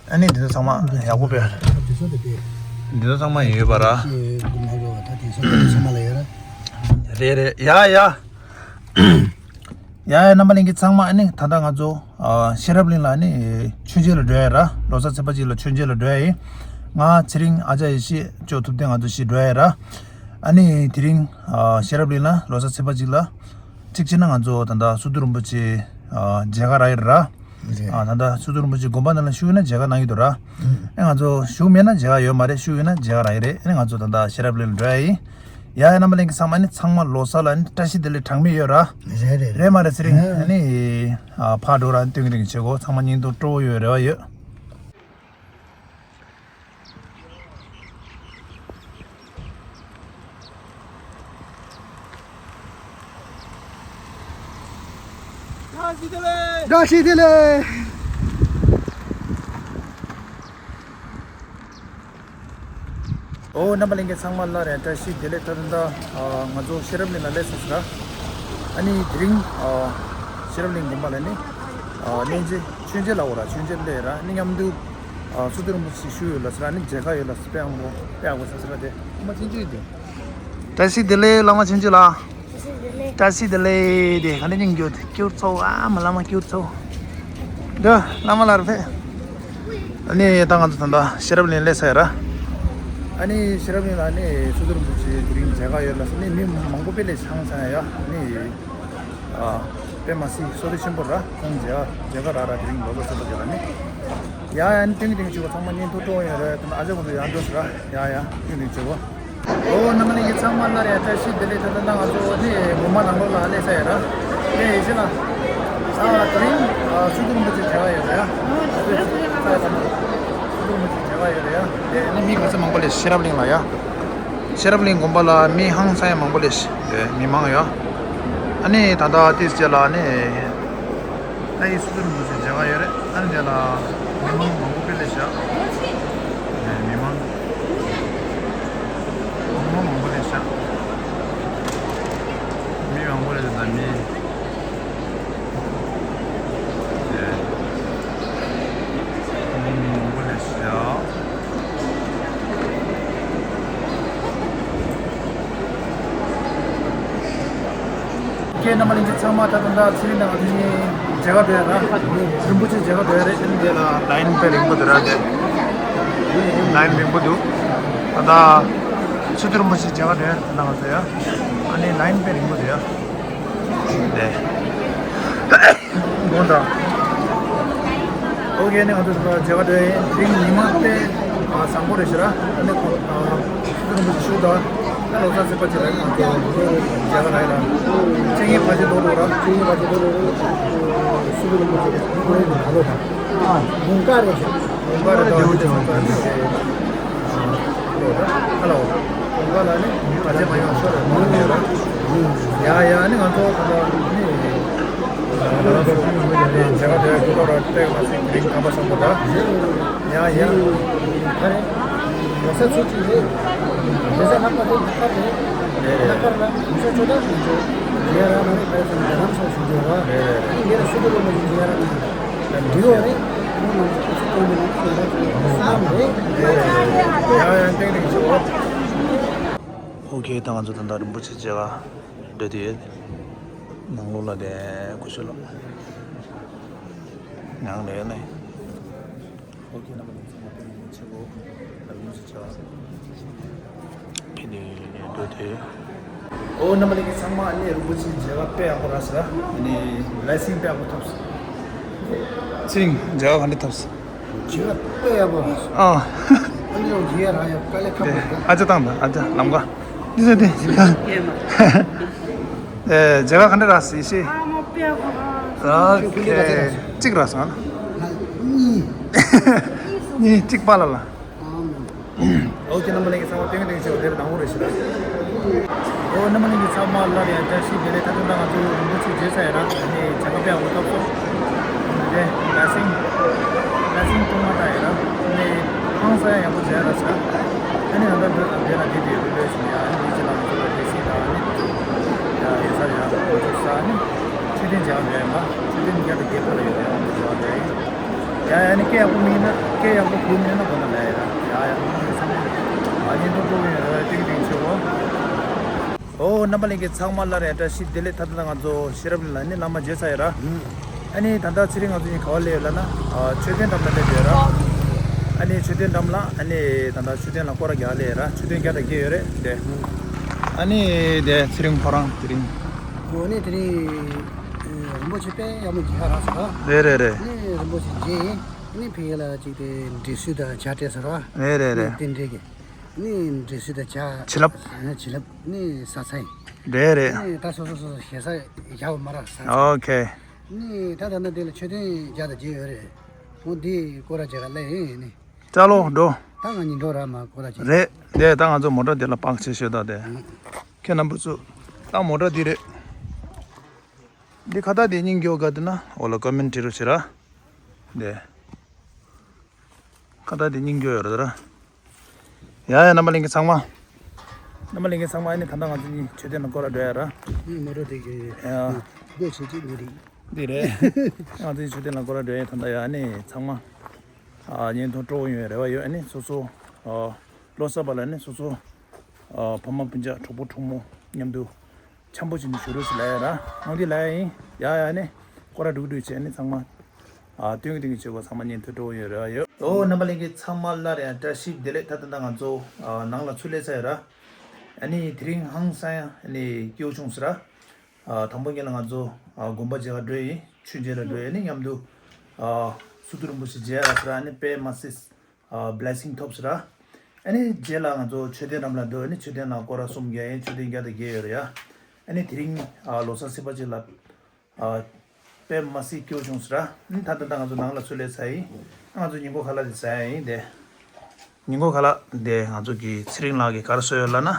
ཨ་ནི་འདི་ཚོ་ཚང་མ་ཡག་པོ་དཔེ། འདི་ཚོ་དེ་དེ། འདི་ཚོ་ཚང་མ་ཡོད་པ་ར། ཅེས་དགུ་མ་གོ་བ་ད་དེ་ཚོ་དེ་ཚང་མ་ལ་ཡོད་ར། རེད་རེད་ཡ་ཡ། ཡ་ཡ། རྣམ་པ་ལྷན་རྒྱས་ཚང་མ་ཨ་ནི་ད་ལྟ་ང་ཚོ་ཨ་ཤེས་རབ་གླིང་ལ་ཨ་ནི་མཆོད་མཇལ་ལ་འགྲོ་ཡ་ར། ལོ་གསར་ཚེས་པ་གཅིག་ལ་མཆོད་མཇལ་ལ་འགྲོ་ཡ་ཡིན། ང་ཚེ་རིང་ཨ་ཅག་ཡེ་ཤེས་ཅོ་ཐུབ་བསྟན་ང་ཚོ་ཞིག་འགྲོ་ཡ་ར། ཨ་ནི་དེ་རིང་ཨ་ཤེས་རབ་གླིང་ལ་ལོ་གསར་ཚེས་པ་གཅིག་ལ། གཅིག་བྱས་ན་ང་ཚོ་ད་ལྟ་སི་ཏུ་རིན་པོ་ཆེ་ཨ་མཇལ་ཁ་རག་ཡོད་ར། རེད། ཨ་ད་ལྟ་སི་ཏུ་རིན་པོ་ཆེ་དགོན་པ་ནང་ལ་བཞུགས་ཡོད་ན་མཇལ་ཁ་གནང་གི་འདུག་ར། ཨེ་ང་ཚོ་བཞུགས་མེད་ན་མཇལ་ཁ་ཡོད་མ་རེད། བཞུགས་ཡོད་ན་མཇལ་ཁ་རག་གི་རེད། ཨེ་ང་ཚོ་ད་ལྟ་ཤེས་རབ་གླིང་ལ་འགྲོ་ཡ་ཡིན། ཡ་ཡ། རྣམ་པ་ལྷན་རྒྱས་ཚང་མ་ཨ་ནི་ཚང་མ་ལོ་གསར་ལ་ཨ་ནི་བཀྲ་ཤིས་བདེ་ལེགས་གྲངས་མེད་ཡོད་ར། རེད་རེད། རེད་མ་རེད་ཚེ་རིང་། ཨ་ནི་ཨ་ཕར་འགྲོ་ར་སྟོན་གི་རིང་བྱེད་གོ། ཚང་མ་སྙིང་སྟོབས་སྤྲོ་བོ་ཡོད་རེ་བ་ཡོད། བཀྲ་ཤིས་བདེ་ལེགས། བཀྲ་ཤིས་བདེ་ལེགས། ཨོ་རྣམ་པ་ལྷན་རྒྱས་ཚང་མ་ལ་རེ་བཀྲ་ཤིས་བདེ་ལེགས། ད་ད་ད་ང་ཚོ་ཤེས་རབ་གླིང་ལ་སླེབས་སོང་ཟེར། ཨ་ནི་དེ་རིང་ཤེས་རབ་གླིང་དགོན་པ་ལ་ནི་གླེང་རྗེས་མཆོད་མཇལ་ལ་འོ་ར། མཆོད་མཇལ་སླེབས་ར། ནི་མཉམ་དུ་སི་ཏུ་རིན་པོ་ཆེ་བཞུགས་ཡོད་ལ་ཟེར། ཨ་ནི་མཇལ་ཁ་ཡོད་ལ་ཟེར། དཔེ་ཡག་པོ་དཔེ་ཡག་པོ་ཟེར་ཟེར་ར། དེ་ཨ་མ་ཆུང་ཆུང་དེ། བཀྲ་ཤིས་བདེ་ལེགས་བླ་མ་ཆུང་ཆུང་ལགས། བཀྲ་ཤིས་བདེ་ལེགས། དེ་ག་ནས་སྙིང་རྗེ་སྐྱུར་ཚོ། ཨ་མ་བླ་མ་སྐྱུར་ཚོ། འདི་བླ་མ་ལགས་རེད་ཕེ། ཨ་ནི་ད་ང་ཚོ་ད་ལྟ་ཤེས་རབ་གླིང་སླེབས་ཚར་ཡ་ར། ཨ་ནི་ཤེས་རབ་གླིང་ལ་ནི་སི་ཏུ་རིན་པོ་ཆེ་དེ་རིང་མཇལ་ཁ་ཡོད་ལ་ཟེར། ནི་མི་མང་པོ་དཔེ་ལས་ཆང་ཚང་ཡ། ཨ་ནི་ཨ་དཔེ་མ་སྲིད་བསོད་བདེ་ཆེན་པོ་ར། ཁོང་མཇལ་མཇལ་ཁ་རག་ར། དེ་རིང་ལོ་གསར་ཚེས་པ་དེ་ལ་ནི། ཡ་ཡ། ཨ་ནི་ཏིང་ཏིང་བྱེད་གོ། ཚང་མ་སྙིང་ཐག་སྤྲོ་ཡོད་རེད། ད་ཨ་ཅག་ཁོང་ཚོ་ཡར་འགྲོ་ཟེར་ར། ཡ་ཡ། ཏིང་ཏིང་བྱེད་གོ། ཨོ་རྣམ་པ་ལྷན་རྒྱས་ཚང་མ་ལ་རེ་བཀྲ་ཤིས་བདེ་ལེགས། ད་ལྟ་ང་ཚོ་ནི་དགོན་པ་ནང་ལོགས་ལ་སླེབས་ཚར་ཡ་ར། ལགས་ཡེ་ཤེས་ལགས། ཨ་དེ་རིང་ཨ་སི་ཏུ་རིན་པོ་ཆེ་མཇལ་ཁ་ཡོད་རེད་ཡ། མཇལ་ཁ་ཡོད་རེད་ཡ། དེ་ནི་མི་ག་ཚོད་མང་པོ་སླེབས་ཤེས་རབ་གླིང་ལ་ཡ། ཤེས་རབ་གླིང་དགོན་པ་ལ་མི་ཧང་སང་ཡ་མང་པོ་སླེབས་ཤེས་དེ་མི་མང་ཡ། ཨ་ནི་ད་ལྟ་དེ་རྗེས་ལ་ནི། ད་ཡི་སུ་དུ་རིན་པོ་ཆེ་མཇལ་ཁ་ཡོད་རེད། ཨ་ནི་དེ་ལ་མི་མང་མང་པོ་དཔེ་སླེབས་ཤག་དེ་མི་མང་མང་པོ་མང་པོ་སླེབས་ཤག་མི་མང་པོ་སླེབས་ཤག་ད་མི། ཁྱེད་རྣམ་པ་ལྷན་རྒྱས་ཚང་མ་ད་དུང་ད་ཚེ་རིང་དང་ང་ཚོ་གཉིས་མཇལ་ཁ་འགྲོ་ཡ་ར། རིན་པོ་ཆེ་མཇལ་ཁ་འགྲོ་ཡ་རེད། དེ་ལ་ལ་ཡིན་དཔེ་རིང་པོ་འདུག་ར། དེ་ལ་ཡིན་རིང་པོ་འདུག་ད་ལྟ་ཚུལ་དུ་རིན་པོ་ཆེ་མཇལ་ཁ་འགྲོ་ཡ་རེད། ད་ང་ཚོ་ཡ་ཨ་ནི་ལ་ཡིན་དཔེ་རིང་པོ་འདུག་ཡ། དེ། དགོངས་དག་ཨོ་ཁེ། ནི་ང་ཚོ་མཇལ་ཁ་འགྲོ་ཡིན། དེ་རིང་ཉི་མ་དཔེ་བཟང་པོ་རེད་ཤག་ར། ཨ་ནི་ཁོ་ཨ་སུ་དུ་རིན་པོ་ཆེ་ཞུ་དང་། ཨ་ལོ་ཙཱ་སེམས་དཔའ་ཆེ་ར། ང་ཚོ་མཇལ་ཁ་རག་ཡིན་ར། ཆེ་ངེས་བར་ཆད་རྡོ་རུ་ར། ཆེ་ངེས་བར་ཆད་རྡོ་རུ་ར། སུ་དུ་རིན་པོ་ཆེ་རེད། ཁོ་རེ་ནི་ད་ལོ་དང་། དགུན་ཁ་རེད་ཤག་དགུན་ཁ་རེད། ད་ལོ་ཙཱ་སེམས་དཔའ་ཆེ་ར། ཨ་ལོ། དགུན་ཁ་ལ་ནི་བར་ཆད་མ་ཡོང་ཤོར་ར་མ་ཡོང་ར། ཡ་ཡ་ནི་ང་ཚོ་ད་ལོ་ནི། ང་རང་ཚོ་ནི་མཇལ་ཁ་དེ་ཀུ་ཀོ་ར་ཏེ་མ་སི་རིང་ཁ་པ་སམ་པོ་ད། ཡ་ཡ། ཁ་རེ། ཡོད་ས་ཚོད་ཅིག་རེད། རེད་ས་ལྷག་པ་རེད། ལྷག་པ་རེད། ལྷག་པ་རེད། ཡོད་ས་ཚོད་ད་ང་ཚོ་རྒྱལ་ར་མ་རེད། ཁ་རེ་ས་ནི་རྡ་རམ་ས་ཞུ་རྒྱལ་ར། ཡ་ར་སུ་དུ་ལོ་མ་ཞུ་རྒྱལ་ར་ནི་འདི་ཡོད་རེད། ཁོང་ང་ཚོ་ཁ་ཚོད་གཏོང་གི་ནི་ཁོང་ང་ཚོ་བསམ་རེད། ཡ་ཡ་ཏེང་ཏེང་ཆོ། ཨོ་ཁེ། ད་ང་ཚོ་ད་ལྟ་རིན་པོ་ཆེ་མཇལ་ཁ་འགྲོ་དུས་ནང་ལོགས་ལ་དེ་ཀུ་ཤུ་ལ་ནང་ལ་ཡོད་ནས། ཨོ་ཁེ། རྣམ་པ་ལྷན་རྒྱས་ཚང་མ་ཕེབས་ནས་མཇལ་ཁ་ཕེབས་ནས་འགྲོ་དུས། ཨོ་རྣམ་པ་ལྷན་རྒྱས་ཚང་མ་ཨ་ནི་རིན་པོ་ཆེ་མཇལ་ཁ་དཔེ་ཡག་པོ་རག་ཟེར་ར། ཨ་ནི་ལའི་སེན་སི་དཔེ་ཡག་པོ་ཐོབ་ཟེར། ཚེ་རིང་མཇལ་ཁ་ག་འདྲ་ཐོབ་ཟེར། མཇལ་ཁ་དཔེ་ཡག་པོ་རག་ཟེར། ཨ། ཨ་ནི་ལོ་མཇལ་ཡ་རག་ཡ་དཀའ་ལས་ཁག་པོ་རེད། ཨ་ཅག་བཏང་དང་། ཨ་ཅག་ལམ་ཀ་འདི་ཟེར་ཏེ། ཨེ། མཇལ་ཁ་ག་འདྲ་རག་ཟེར་ཤེས། ཨ་མ་དཔེ་ཡག་པོ་རག་ཟེར། ཨོ་ཁེ། གཅིག་རག་སོང་ཨ། གཉིས། གཉིས་གཅིག་པ་ལ་ལ། ཨོ་ཁེ། རྣམ་པ་ལྷན་རྒྱས་ཚང་མ་ཏེང་ཏེང་ཆེ་བ་དེར་དང་པོ་རེད་ཤག་ར། ཨོ་རྣམ་པ་ལྷན་རྒྱས་ཚང་མ་སླར་ཡང་བཀྲ་ཤིས་བདེ་ལེགས། ད་ལྟ་ང་ཚོ་རིན་པོ་ཆེ་མཇལ་ཚར་ཡ་ར། ཨ་ནི་བྱ་དགའ་དཔེ་ཡག་པོ་ཐོབ་སོང་། ཨ་ནི་དེ་ལ་སིང་ལ་སིང་གཏོང་མ་ད་ཡ་ར། ཨ་ནི་ཧང་སང་ཡག་པོ་མཇལ་ར་ཤག་ཨ་ནི་ང་ད་འདོད་དང་དེ་ལ་དེ་དེ་རུ་ལོས་ཤིང་ཡ། ཨ་ནི་མི་ཅི་ལ་ང་ཚོ་ལ་དེ་སིང་ད་ཨ་ནི་ཡ་ཡོད་ས་ཡ་ང་ཚོ་ས་ཨ་ནི་མཆོད་རྟེན་མཇལ་བ་ཡིན་པ། མཆོད་རྟེན་བརྒྱ་དང་བརྒྱད་པ་ལ་ཡོད་ཡ་ང་ཚོ་མཇལ་བ་ཡིན། ཡ་ཡ་ནི་སྐད་ཡག་པོ་མིན་ན་སྐད་ཡག་པོ་གོ་མིན་ན་གོ་ན་ལ་ཡ་ཡ་ཡ་ཡ་ང་ཚོ་ཚང་མ་ཨ་ཉིན་ཐོ་ཐོ་ཡོད་ར་ཏིག་ཏིག་ཆེ་བོ། ཨོ་རྣམ་པ་ལྷན་རྒྱས་ཚང་མ་ལ་རེ་བཀྲ་ཤིས་བདེ་ལེགས། ད་ལྟ་ང་ཚོ་ཤེས་རབ་གླིང་ལ་ནི་བླ་མ་མཇལ་ཚར་ཡ་ར། ཨ་ནི་ད་ལྟ་ཚེ་རིང་ང་ཚོ་གཉིས་ག་བ་སླེབས་ཡོད་ལབ་ན། ཨ་མཆོད་རྟེན་འགྲམ་ལ་སླེབས་ཡོད་ར། ཨ་ནི་མཆོད་རྟེན་འགྲམ་ལ་ཨ་ནི་ད་ལྟ་མཆོད་རྟེན་ལ་སྐོར་ར་རྒྱག་སླེབས་ཡོད་ར། མཆོད་རྟེན་བརྒྱ་དང་བརྒྱད་ཡོད་རེད་དེ། ཨ་ནི་དེ་ཚེ་རིང་ཁོ་རང་དེ་རིང་། འོ་ནི་དེ་རིང་རིན་པོ་ཆེ་དཔེ་ཡག་མོ་མཇལ་ཁ་རག་སོང་། རེད་རེད་རེད། ནི་རིན་པོ་ཆེ་མཇལ་ཡིན། ནི་ཕ་གི་ལ་ཅིག་དེ་འབྲས་སུལ་དང་ཇ་སྤྲད་སོང་ར། རེད་རེད་ནི་རེད། རྟེན་འབྲེལ་གྱི་ནི་འབྲས་སུལ་དང་ཇ། བྱིན་རླབས། ཨ་བྱིན་རླབས་ནི་ཟ་ཚར་ཡིན། རེད་རེད། ནི་ད་སོ་སོ་སོ་སོ་ཞེ་ས་བཞག་མ་རག་ཟ་ཚར། ཨོ་ཁེ། ནི་ད་ད་ནི་དེ་ལ་མཆོད་རྟེན་བརྒྱ་དང་བརྒྱད་ཡོད་རེད། འོ་འདི་སྐོར་ར་མཇལ་ག་སླེབས་ཡིན་ནི། ཅ་ལོ་འགྲོ། ད་ང་གཉིས་འགྲོ་ར་མ་སྐོར་ར་བྱེད། རེད་དེ། ད་ང་ཚོ་མོ་ཊ་དེ་ལ་པག་ཆེ་ཤོས་ད་དེ། ཁྱེད་རྣམ་པ་ཚོ། ད་མོ་ཊ་འདི་རེད། འདི་ཁ་བཏགས་དེ་སྙིང་རྗེ་བོ་དགའ་འདུག་ན་འོ་ལ་ཀོ་མེན་ཊི་བྲིས་རོགས་བྱེད་ར། འདི་ཁ་བཏགས་དེ་སྙིང་རྗེ་བོ་ཡོད་རེད་ད་ར། ཡ་ཡ་རྣམ་པ་ལྷན་རྒྱས་ཚང་མ། རྣམ་པ་ལྷན་རྒྱས་ཚང་མ་ཨ་ནི་ད་ལྟ་ང་ཚོ་གཉིས་མཆོད་རྟེན་ལ་སྐོར་ར་འགྲོ་ཡ་ར། ཨ་མོ་ཊ་དེ་གི་ཡ། སྒོ་ཕྱེ་ཅིག་མི་རིག་འདི་རེད། ང་ཚོ་གཉིས་མཆོད་རྟེན་ལ་སྐོར་ར་འགྲོ་ཡ་ད་ལྟ་ཡ། ཨ་ནི་ཚང་མ་ཨ་བརྙན་ཐུང་སྤྲོ་བོ་ཡོང་བའི་རེ་བ་ཡོད། ཨ་ནི་སོ་སོ་ཨ་ལོ་གསར་པ་ལ་ནི་སོ་སོ་ཨ་ཕ་མ་སྤུན་ཀྱག་གྲོགས་པོ་གྲོགས་མོ་མཉམ་དུ་འཆམ་པོ་བྱས་ནས་བཞུགས་རོགས་ཞེས་ལབ་ཡ་ར། འོ་འདི་ལབ་ཡ་ཡིན། ཡ་ཡ་ནི་སྐོར་ར་འགྲོ་གི་འགྲོ་བྱས་ནི་ཚང་མ་ཨ་སྟོན་གི་སྟོན་གི་བྱེད་དགོས། ཚང་མ་བརྙན་ཐུང་སྤྲོ་བོ་ཡོང་བའི་རེ་བ་ཡོད། ཨོ་རྣམ་པ་ལྷན་རྒྱས་ཚང་མ་སླར་ཡང་བཀྲ་ཤིས་བདེ་ལེགས། ད་ལྟ་ང་ཚོ་ཨ་ནང་ལ་ཚུར་སླེབས་ཚར་ཡོད་ར། ཨ་ནི་དེ་རིང་ཧང་སང་ཡ་ཨ་ནི་སྐྱིད་པོ་བྱུང་ཟེར་ར། ཨ་དང་པོ་ཉིད་ལ་ང་ཚོ་ཨ་དགོན་པ་མཇལ་ཁ་འགྲོ་ཡིན། ཆོས་མཇལ་ལ་འགྲོ་ཡིན། ཨ་ནི་མཉམ་དུ་ཨ་སི་ཏུ་རིན་པོ་ཆེ་མཇལ་ཡ་ཟེར་ར། ཨ་ནི་དཔེ་མ་སྲིད་ཨ་བི་ལེ་སིང་ཐོབ་ཟེར་ར། ཨ་ནི་རྗེས་ལ་ང་ཚོ་མཆོད་རྟེན་འགྲམ་ལ་འགྲོ། ཨ་ནི་མཆོད་རྟེན་ལ་སྐོར་ར་གསུམ་རྒྱག་ཡིན། མཆོད་རྟེན་བརྒྱ་དང་བརྒྱད་ཡོད་རེད་ཡ། ཨ་ནི་དེ་རིང་ཨ་ལོ་གསར་ཚེས་པ་གཅིག་ལ་ཨ་དཔེ་མ་སྲིད་སྐྱིད་པོ་བྱུང་ཟེར་ར། ཨ་ནི་ད་ལྟ་ད་ང་ཚོ་ནང་ལ་ཚུར་སླེབས་ཚར་ཡིན། ང་ཚོ་ཉིན་གུང་ཁ་ལག་དེ་ཟ་ཡ་ཡིན་དེ། ཉིན་གུང་ཁ་ལག་འདི་ང་ཚོ་གི་ཚེ་རིང་ལགས་ཀྱིས་ག་རེ་བཟོས་ཡོད་ལབ་ན།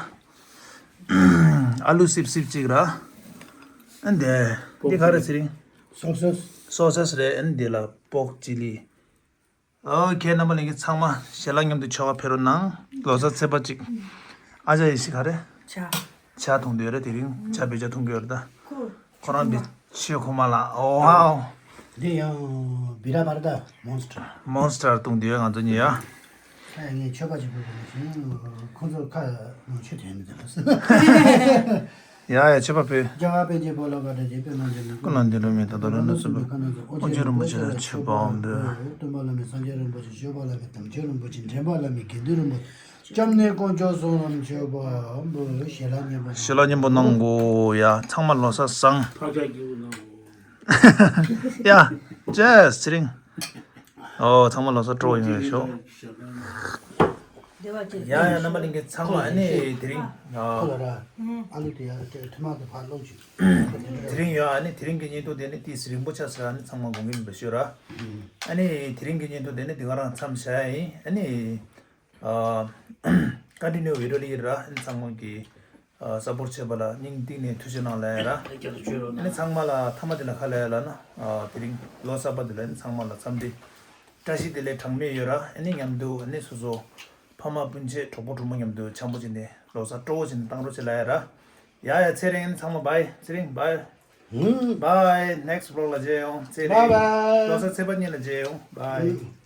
ཨ་ལུ་སིབ་སིབ་གཅིག་ར། ཨ་འདི་འདི་ག་རེ་ཚེ་རིང་། སོ་སོས། སོ་སོས་རེད། ཨ་འདི་ལ་པོག་ཅི་ལི། ཨོ་ཁེ། རྣམ་པ་ལྷན་རྒྱས་ཚང་མ་ཞལ་ལག་མཉམ་དུ་མཆོད་པ་ཕེབས་རོགས་གནང་། ལོ་གསར་ཚེས་པ་གཅིག་ཨ་ཅག་ཡེ་ཤེས་ག་རེ། ཇ། ཇ་འཐུང་དུས་རེད། དེ་རིང་ཇ་བེ་ཇ་འཐུང་གི་ཡོད་རེད་ད། ཁོ་རང་གི་ཆོས་ཁོ་མ་ལ། ཨོ་ཝའོ། འདི་ཡང་བི་ར་བར་ད་མོན་སི་ཊར། མོན་སི་ཊར་འཐུང་དུས་ང་ཚོ་གཉིས་ཡ། ཨ་ངས་མཆོད་པ་ཅིག་ཕུལ་དགོས་ཞེས་ཁོང་ཚོ་ཁ་ནང་ཆུ་དེ་མི་འདུག་ཡ་ཡ་མཆོད་པ་ཕུལ། རྒྱལ་བ་དཔལ་གྱི་དཔལ་ལ་བཀའ་དྲིན་ཆེ། པདྨ་འབྱུང་གནས་ཀུན་ལ་འདུས་ལ་མི་ད་ལྟ་ལ་ནི་སུ་བ། ཨོ་རྒྱན་རིན་པོ་ཆེ་ལ་མཆོད་པ་འབུལ། སྟོན་པ་བླ་མེད་སངས་རྒྱས་རིན་པོ་ཆེ། སྐྱོབ་པ་བླ་མེད་དམ་ཆོས་རིན་པོ་ཆེ། འདྲེན་པ་བླ་མེད་དགེ་འདུན་རིན་པོ་ཆེ། སྐྱབས་གནས་དཀོན་མཆོག་གསུམ་ལ་མཆོད་པ་འབུལ། ཞལ་ལག་མཉམ་པོ། ཞལ་ལག་མཉམ་པོ་གནང་གོ་ཡ། ཚང་མ་ལོ་གསར་བཟང་། ཕག་སྐྱག་སྐྱིད་པོ་གནང་གོ། ཡ། ཅེས་ཚེ་རིང་། ཨོ་ཚང་མ་ལོ་གསར་སྤྲོ་བོ་ཡིན་པའི་ཤོག་བདེ་བ་ཅན། ཡ་ཡ། རྣམ་པ་ལྷན་རྒྱས་ཚང་མ་ཨ་ནི་དེ་རིང་ཨ། ཁོ་ལ་ར། ཨ་ལུ་དེ་ཡ་དེ་ཐུ་མ་དེ་ཕར་སློག་ཅིག་དེ་རིང་ཡ་ཨ་ནི་དེ་རིང་གི་བརྙན་ཐུང་དེ་ནི་ཏིས་རིང་པོ་ཆགས་ཟེར། ཨ་ནི་ཚང་མ་དགོངས་ཀྱི་མིན་པ་ཤོད་ར། ཨ་ནི་དེ་རིང་གི་བརྙན་ཐུང་དེ་ནི་འདི་ག་རང་མཚམས་བཞག་ཡ་ཡིན། ཨ་ནི་ཨ་ཀོན་ཊི་ནིའུ་བི་ཌི་ཡོ་ལ་ཡིན་ར། ཨ་ནི་ཚང་མ་གི་ཨ་སཔོརྚ་བྱས་པ་ལ་སྙིང་ཐིག་ནས་ཐུགས་རྗེ་གནང་ལབ་ཡ་ར། ཨ་ནི་ཚང་མ་ལ་མཐའ་མ་དེ་ལ་ག་ལབ་ཡ་ལབ་ན། ཨ་དེ་རིང་ལོ་གསར་པ་དེ་ལ་ཨ་ནི་ཚང་མ་ལ་འཚམས་འདྲི་བཀྲ་ཤིས་བདེ་ལེགས་གྲངས་མེད་ཡོད་ར། ཨ་ནི་མཉམ་དུ་ཨ་ནི་སོ་སོ་ཕ་མ་སྤུན་མཆེད་གྲོགས་པོ་གྲོགས་མོ་མཉམ་དུ་འཆམ་པོ་བྱས་ནས་ལོ་གསར་སྤྲོ་བོ་བྱས་ནས་བཏང་རོགས་བྱེད་ལབ་ཡ་ར། ཡ་ཡ་ཚེ་རིང་། ཨ་ནི་ཚང་མ་བྷའི། ཚེ་རིང་བྷའི། ཧུམ། བྷའི། ནེག་སི་ཊི་བི་ལོག་ལ་མཇལ་ཡོང་། ཚེ་རིང་། བྷའི་བྷའི། ལོ་གསར་ཚེས་པ་གཉིས་ལ་མཇལ་ཡོང་། བྷའི། ཧུམ།